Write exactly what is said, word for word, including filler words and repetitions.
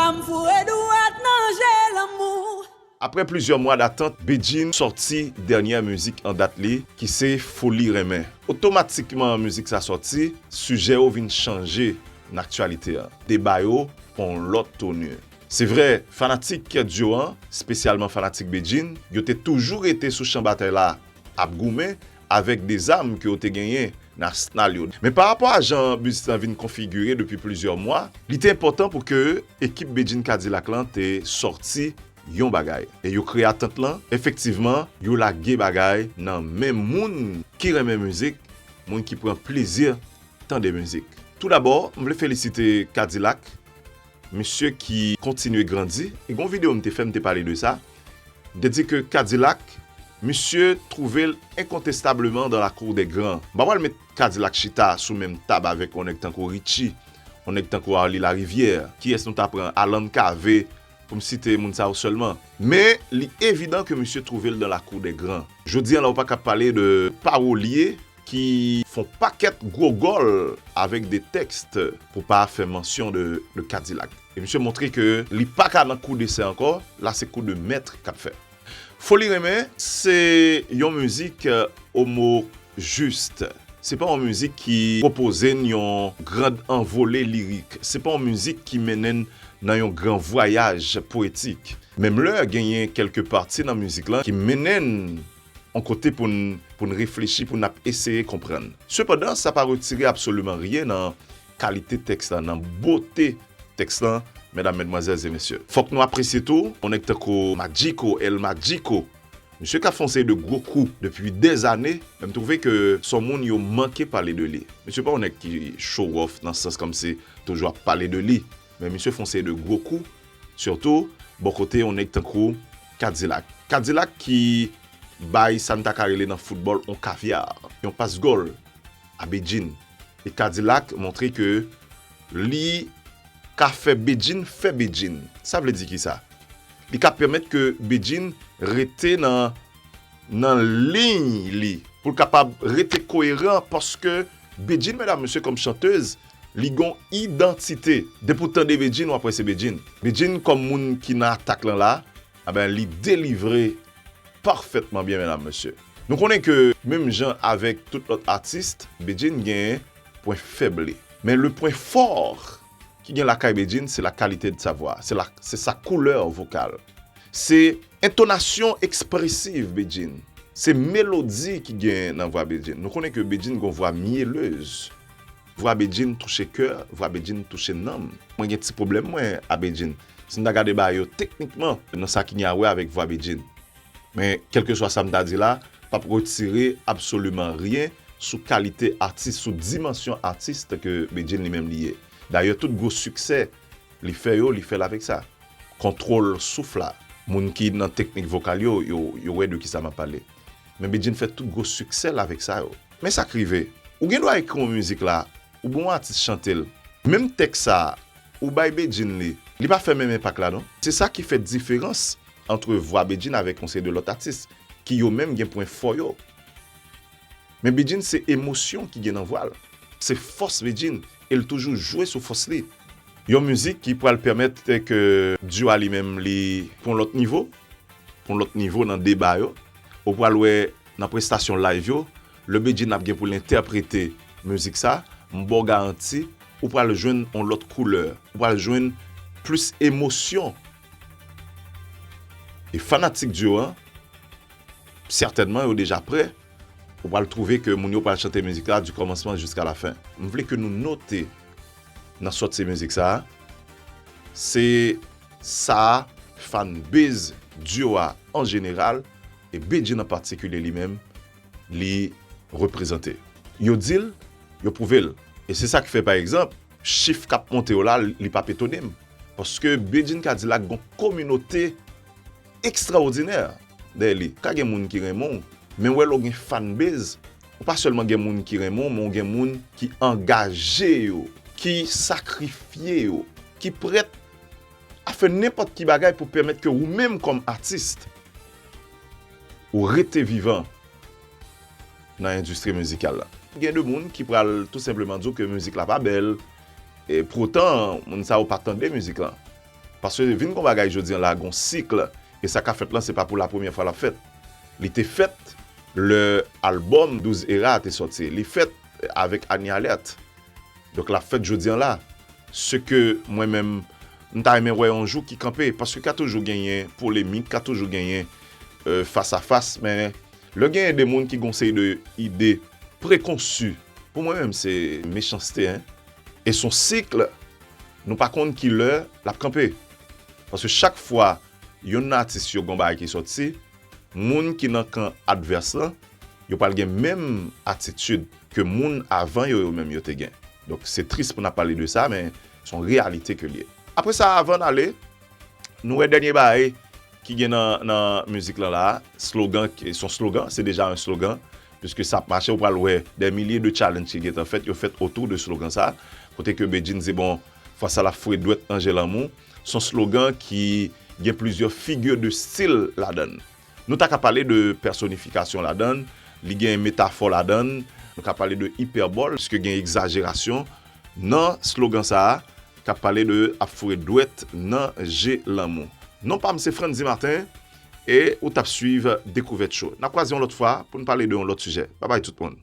M foure dwèt nan je lanmou. Aprè plizyè mwa datant, Bedjine sòti dènyè mizik an dat li, ki se Foli Renmen. Otomatikman mizik sa sòti, sijè yo vin chanje nan aktyalite a. Deba yo pran yon lòt tournure. Se vre, fanatik duo an, espesyalman fanatik Bedjine, yo te toujou rete sou chan batay la ap goumen avèk de zam ke yo te genyen nan asnal yo. Men pa rapò a jan biznis lan vin konfigire depi plizyè mwa, li te enpòtan pou ke ekip Bedjine Kadilak lan te sòti yon bagay. E yo kreye atant lan, efektivman, yo lage bagay nan men moun ki renmen mizik, moun ki pran plezi tande mizik. Toudabò, m vle felisite Kadilak, misye ki kontinye grandi. E gon videyo m te fè, m te pale de sa. M te di ke Kadilak, misye twouve l enkontestableman dans la cour des grands. M pa pral met Kadilak chita sou menm tab avèk yon nèg tankou Richie, yon nèg tankou Arly Larivière. Kiyès nou ta pran? Alan Cavé, pou m site moun sa yo sèlman. Men, li evidan ke misye twouve l dans la cour des grands. Jodi a la, ou pa ka pale de pawolye ki fè yon pakèt gwo gòl avèk de tèks pou pa fè mansyon de, de Kadilak. E misye montre ke li pa ka nan kou de sè ankò, la se kou de mèt k ap fè. Foli Renmen, se yon mizik, euh, omo jis. Se pa yon mizik ki pwopoze n yon grand anvole lirik. Se pa yon mizik ki mennen n nan yon gran vwayaj poetik. Menm lè genyen kèlke pati nan mizik lan ki mennen n yon kote pou n, pou n reflechi, pou n ap eseye konprann. Sepandan, sa pa retire absoliman ryen nan kalite tèks lan, nan bote tèks lan, medam, medmwazèl e mesye. Fòk nou apresye tou yon nèg tankou Magico, El Magico. Misye ka fè yon seri de gwo kou depi dèzane, men m twouve ke se yon moun yo manke pale de li. Misye pa yon nèg ki show off nan sans kòmsi toujou ap pale de li, men misye fè yon seri de gwo kou, sitou bò kote yon nèg tankou Kadilak. Kadilak ki bay sa n ta ka rele nan foutbòl yon kavya, yon pas gòl a Bedjine. E Kadilak montre ke li ka fè Bedjine fè Bedjine. Sa vle di kisa? Li ka pèmèt ke Bedjine rete nan, nan liy li, pou l kapab rete koyeran, paske Bedjine, medam, mesye, kòm chantèz, li gon idantite. Depi w tande Bedjine, w ap wè se Bedjine. Bedjine kòm moun ki nan atak lan la, a ben, li delivre pafètman byen, medam, mesye. Nou konnen ke menm jan avèk tout lòt atis, Bedjine gen pwen fèb li. Men le pwen fò ki gen lakay Bedjine, se la qualité de sa voix, se la, se sa koulè vokal. Se entonasyon ekspresiv Bedjine. Se melodi ki gen nan vwa Bedjine. Nou konnen ke Bedjine gon vwa myelez. Vwa Bedjine touche kè, vwa Bedjine touche nanm. Mwen gen ti pwoblèm mwen a Bedjine. Si n ta gade bagay yo teknikman, nan sa ki gen a wè avèk vwa Bedjine. Men, kèlkeswa sa m ta di la, p ap retire absoliman ryen sou kalite atis, sou dimansyon atis ke Bedjine li menm li ye. Dayè, tout gwo siksè li fè yo, li fè l avèk sa. Kontwòl souf la. Moun ki nan teknik vokal yo, yo, yo wè de kisa m ap pale. Men Bedjine fè tout gwo siksè l avèk sa yo. Men sa k rive, ou gen dwa ekri yon mizik la, ou ba yon atis chante l. Menm tèks sa a, ou bay Bedjine li, li pa fè menm enpak la non. Se sa ki fè diferans ant vwa Bedjine avèk yon seri de lòt atis, ki yo menm gen pwen fò yo. Men Bedjine se emosyon ki gen nan vwa l. Se fòs Bedjine, e l toujou jwe sou fòs li. Yon mizik ki pral pèmèt ke duo a li menm li pran lòt nivo, pran lòt nivo nan deba yo. Ou pral wè nan prestasyon live yo, lè Bedjine ap gen pou l entèprete mizik sa, m ba w garanti, ou pral jwenn yon lòt koulè, ou pral jwenn plis emosyon. E fanatik duo an, sètènman, yo deja prè. Ou pral twouve ke moun yo pral chante mizik la du kòmansman jiska la fen. M vle ke nou note nan sòti mizik sa a, se sa fanbase duo a an jeneral, e Bedjine an patikilye li menm, li reprezante. Yo di l, yo pwouve l. E se sa k fè, pa egzanp, chif k ap monte yo la, li p ap etone m. Paske Bedjine Kadilak gon kominote ekstraòdinè dèyè li. Ka gen moun ki renmen w, men w wè lè w gen fanbase, ou pa sèlman gen moun ki renmen w, men w gen moun ki angaje yo, ki sakrifye yo, ki prèt a fè nenpòt ki bagay pou pèmèt ke ou menm kòm atis, ou rete vivan nan endistri mizikal la. Gen de moun ki pral tou senpleman di w ke mizik la pa bèl, e poutan, moun sa yo pa tande mizik lan. Paske vin gon bagay jodi an la, gon sik, e sa ka fèt lan, se pa pou la premyè fwa l ap fèt. Li te fèt lè albòm Douz Era a te sòti. Li fèt avèk Annie Alerte. Donk, l ap fèt jodi an la. Se ke mwen menm, m ta renmen wè yon jou ki kanpe. Paske ka toujou genyen polemik, ka toujou genyen, euh, fas a fas, men lè genyen de moun ki gon seri de ide prekonsi, pou mwen menm, se mechanste, en. E se yon sik, nou pa konn ki lè l ap kanpe. Paske chak fwa youn nan atis yo gon bagay ki sòti, moun ki nan kan advès lan, yo pral gen menm atitid ke moun avan yo, yo menm yo te gen. Donk, se tris pou n ap pale de sa, men se yon reyalite ke l ye. Apre sa, avan n ale, nou wè dènye bagay ki gen nan, nan mizik lan la, slogan, se yon slogan, se deja yon slogan, piske sa ap mache, ou pral wè des milliers de challenge ki gentan fèt, yo fèt otou de slogan sa, kote ke Bedjine di, bon, fwa sa l ap foure dwèt nan je lanmou, se yon slogan ki gen plizyè figi de stil ladan l. Nou ta ka pale de pèsonifikasyon ladan l, li gen metafò ladan l, nou ka pale de ipèbòl, piske gen egzajerasyon nan slogan sa a, k ap pale de ap foure dwèt nan je lanmou. Non pa m se Frandy Martin, e ou t ap swiv Dekouvèt Show. N ap kwaze yon lòt fwa pou n pale de yon lòt sijè. Babay tout moun.